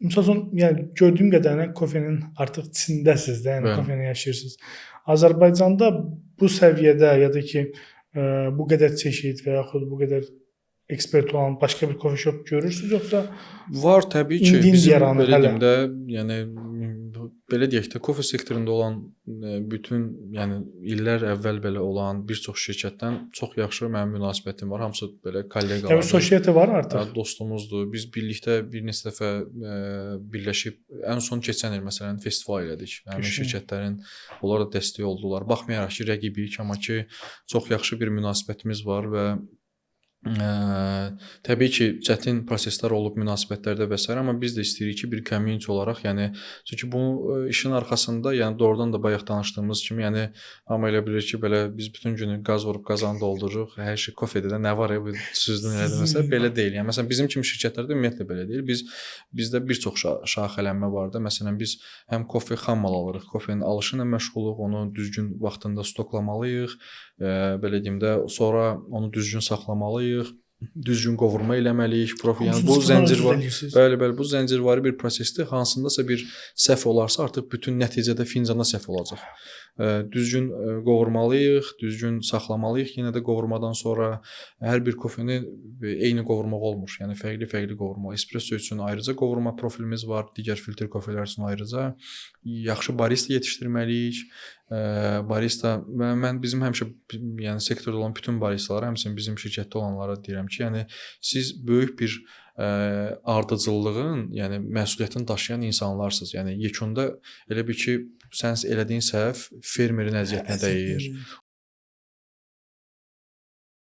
Məsəl üçün, yəni gördüyüm qədərilə kofenin artıq içindəsiz də, yəni kofeni yaşayırsınız. Azərbaycanda bu səviyyədə ya da ki, bu qədər çeşid və yaxud bu qədər ekspert olan başqa bir coffee shop görürsüz yoxsa Var təbii ki, indi-indi bizim yaranır belə hələ? deyim də, yəni belə deyək də, kofe sektorunda olan bütün, yəni illər əvvəl belə olan bir çox şirkətdən çox yaxşı mənim münasibətim var. Hamısı belə Yəni kolleqalardır. society var artıq. Dostumuzdur. Biz birlikdə bir neçə dəfə birləşib ən son keçən il məsələn festival elədik. Həmin şirkətlərin, onlar da dəstək oldular. Baxmayaraq ki, rəqibiyik, amma ki çox yaxşı bir münasibətimiz var və təbii ki, çətin proseslər olub münasibətlərdə və sair, amma biz də istəyirik ki, bir community olaraq, yəni çünki bu işin arxasında, yəni doğrudan da bayaq danışdığımız kimi, yəni hamı elə bilir ki, belə biz bütün günü qaz vurub qazanı doldururuq, hər şey kofedə də nə var, bu süzdün elədi məsələn, belə deyil. Yəni məsələn bizim kimi şirkətlərdə ümumiyyətlə belə deyil. Bizdə bir çox şaxələnmə var da. Məsələn biz həm kofe xam mal alırıq, kofenin alışı ilə məşğuluq, onu düzgün vaxtında stoklamalıyıq, belə deyim də, sonra onu düzgün saxlamalıyıq, düzgün qovurma eləməliyik, profi, yəni bu zəncir var. Bəli, bəli, bu zəncirvari bir prosesdir. Hansındasa bir səhv olarsa, artıq bütün nəticədə fincanda səhv olacaq. Düzgün qovurmalıyıq, düzgün saxlamalıyıq. Yenə də qovurmadan sonra hər bir kofeni eyni qovurmaq olmur. Yəni fərqli-fərqli qovurma. Espresso üçün ayrıca qovurma profilimiz var, digər filtr kofelər üçün ayrıca. Yaxşı barista yetişdirməliyik. Barista və mən bizim həmişə, yəni sektorda olan bütün baristalara, həmçinin bizim şirkətdə olanlara deyirəm ki, yəni siz böyük bir ardıcıllığın, yəni məsuliyyətini daşıyan insanlarsınız. Yəni yekunda elə bil ki, sən elədiyin səhv fermerin əziyyətinə dəyir.